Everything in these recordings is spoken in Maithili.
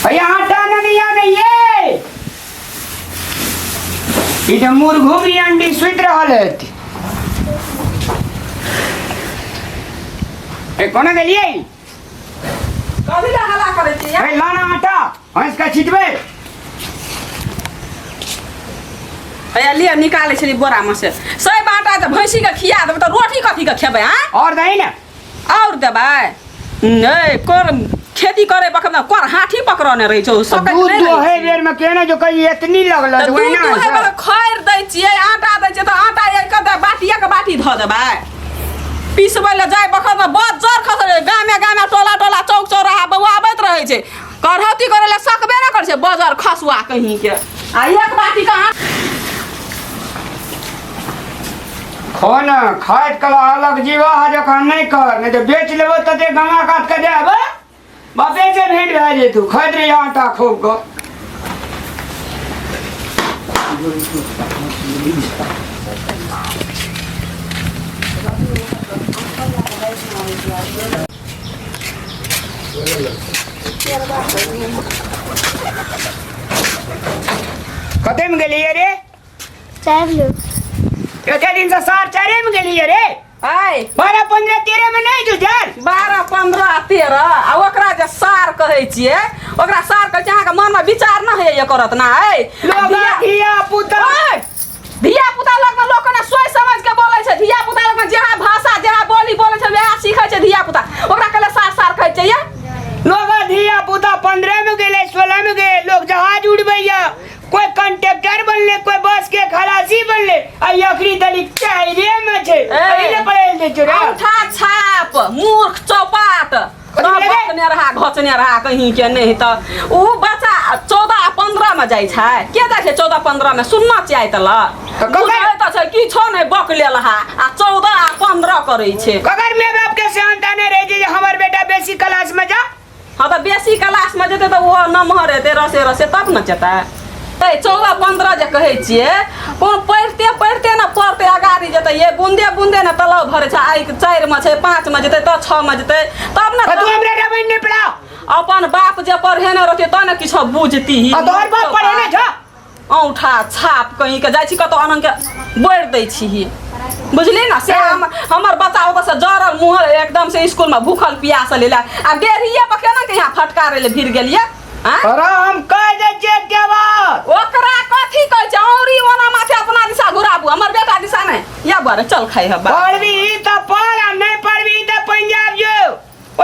भैया आटा नहीं आ नहीं ये ई तऽ मुर्गो भी अंडी सुति रहल है ए कोना गेलियै कथी लए हल्ला करै छियै ए लाना आटा हंस के छिटबै हैया लिअ निकालै छली बोरामे से सब आटा तऽ भैंसीके खिया देबै तऽ रोटी कथीके खेबै आँय और दही ने आओर देबै नहि कर खेती करे बखत ने कर हाथी पकड़ने रहै छौ सकैत दूध नहि रहै दोहे छी। बेर में केने जो कही एतनी लगल तऽ दूध दुहै बखत खैर दै छियै आटा दै छियै तऽ आटा एक दे बाटी एक बाटी धऽ देबै पिसबै लए जाय बखत मे बड़ जर खसल रहै गामे गामे टोला टोला चौक चौराहा बौआ आबैत रहै छै करहौती करै लए सकबे नहि करै छै बजर खसुआ कहीं के आ एक बाटी के आटा खो न खाइत कला अलग जीवा है जखन नहीं कर नहीं तो बेच लेबो तते गंगा काट के देब बापे से भेंट भए जेतू खाइत रही आटा खूब को कते में गेलियै रे चारि लोग एते दिन से सार चारे में गेलियै रे आय 12 15 13 में नहीं जुझल 12 15 13 आ ओकरा जे सार कहै छियै ओकरा सार कहै छियै अहाँके मनमे विचार न होइए करत ना ऐ लोग धिया पुता धिया पुता लगमे लोक कोना सोचि समझ के बोलै छै धिया पुता लगमे जेहा भाषा जेहा बोली बोलै छै वएह सीखै छै धिया पुता ओकरा कहले सार सार कहै छै ये लोग धिया पुता 15 में गेले 16 में गेले लोग जहाज उड़बैया कोई कंडक्टर बनले कोई बस के खलासी बनले आ अखरी तली चाइरे में छै एहिले पढ़े दे छै रे अंगूठा छाप मूर्ख चौपाट कथी भेलै रे? बकने रहा घचने रहा कहीं के नहीं तऽ उ बच्चा 14 15 में जाइ छै के जाइ छै 14 15 में सुनना चाही तऽ ल तऽ ककर- बुझै तऽ छै किछो नहि बक लेल हा आ 14 आ 15 करै छै ककर माय बाप के सेहनता नहीं रहे छै जे हमर बेटा बेसी क्लास में जा हँ तऽ बेसी क्लासमे जेतै तऽ ओहो नमहर हेतै रसे रसे तब ने जेतै ए 14 15 जे कहै छियै कोन पढ़िते पढ़िते ने पढ़तै अगाड़ी जेतै ये बूंदे बूंदे ने तलाव भरै छै आइ चारिमे छै पाँचमे जेतै तऽ छओमे जेतै तब ने आ तू हमरा रामायण नहीं पढ़ा अपन बाप जे पढ़ेने रहतै तब ने किछो बुझतीही आ तोहर बाप पढ़ेने छ औंठा छाप कहीं के जाइ छी कतौ अनंग के बोरि दै छी बुझली ना से हम हमर बच्चा ओतऽ से जरल मुहर एकदम से स्कूल में भूखल पियासल एला आ डेढ़िए पर केना के यहाँ फटकारे ले भिड़ गेलिए आँय? अरे हम कह दे छियै के बात ओकरा कथी कहै छै औरी ओना माथे अपना दिशा घुराबू हमर बेटा दिशा नहि या बरे चल खाइ हबा पढ़बी तऽ पढ़ आ नहीं पढ़बी तऽ पंजाब जो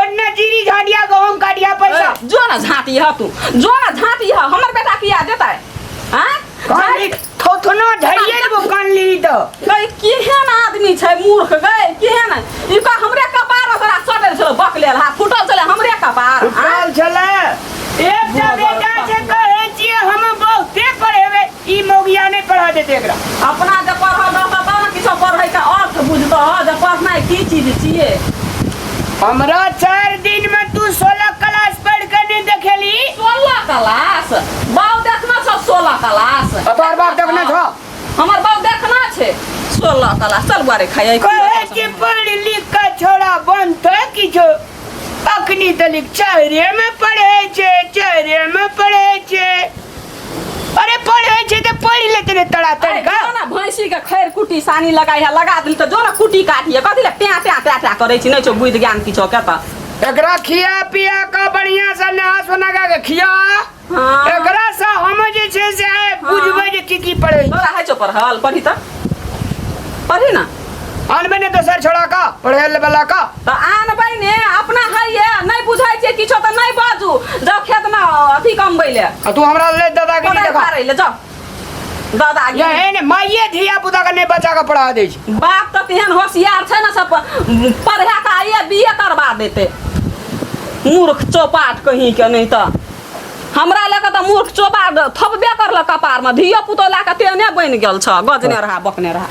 ओन्ने जीरी झाड़िया गहूम काटिया पैसा जो ना झाँटी ह तू जो ना झाँटी ह हमर बेटा किया देतै आँय कानली थोथनो झड़िए देबो कानली तऽ गई केहन आदमी छै मूर्ख गई केहन ई का हमरे कपार ओकरा सटल छलो बकलेल हा फुटल छले हमरे कपार आँय? फुटल छलै एकटा बेटा छै कहै छियै हम बहुते पढ़ेबै ई मौगिया नहि पढ़ा देतै एकरा अपना जे पढ़ल रहतऽ तब ने किछो पढ़ैके अर्थ बुझतऽ जे पढ़नाइ की चीज छियै हमरा 4 दिन में तू 16 क्लास पढ़ के नहीं देखेली 16 क्लास बाउ देखना छौ 16 क्लास आ तोहर बाप देखने छौ हमर बाउ देखना छै 16 क्लास चल बुआरे खाइ कहे कि पढ़ लिख के छोड़ा बनते किछो अखनी तलिक चारे में पढ़े छे चारे में पढ़े छे अरे पढ़े छे तो पढ़ लेते रे तड़ा तड़ अरे का जो ना भैंसी के खैर कुटी सानी लगाई है लगा दिल तो जो ना कुटी काटिए कथी ले ट्या ट्या ट्या ट्या करै छी नहीं छौ बुद्धि ज्ञान किछो के तऽ एकरा खिया पिया का बढ़िया से नहा सोना के खिया हाँ। एकरा से हम जे छै से आइ बुझबै जे की की पढ़ै तोरा है छौ पढ़ल पढ़ी तऽ पढ़ी ना आनबै ने दोसर छोड़ा का पढ़े वाला का तऽ आनबै ने अपना है नहीं बुझै छै किछो तऽ नहीं बाजू जाओ खेत में अथी कमबै ले आ तू हमरा ले दादागिरी कोदारि देखा फाड़ै ले जाओ दादागिरी या है ने माइये धिया पुता के नहीं बचा के पढ़ा दै छै बाप तऽ तेहन होशियार छै ने सब पढ़ा के आइए बी ए करबा देते मूर्ख चौपाट कहीं के नहीं तऽ हमरा लऽ कऽ तऽ मूर्ख चौपाट थपबे करलक कपारमे धियो पुतो लए कऽ तेहने बनि गेल छ गजने रहा बकने रहा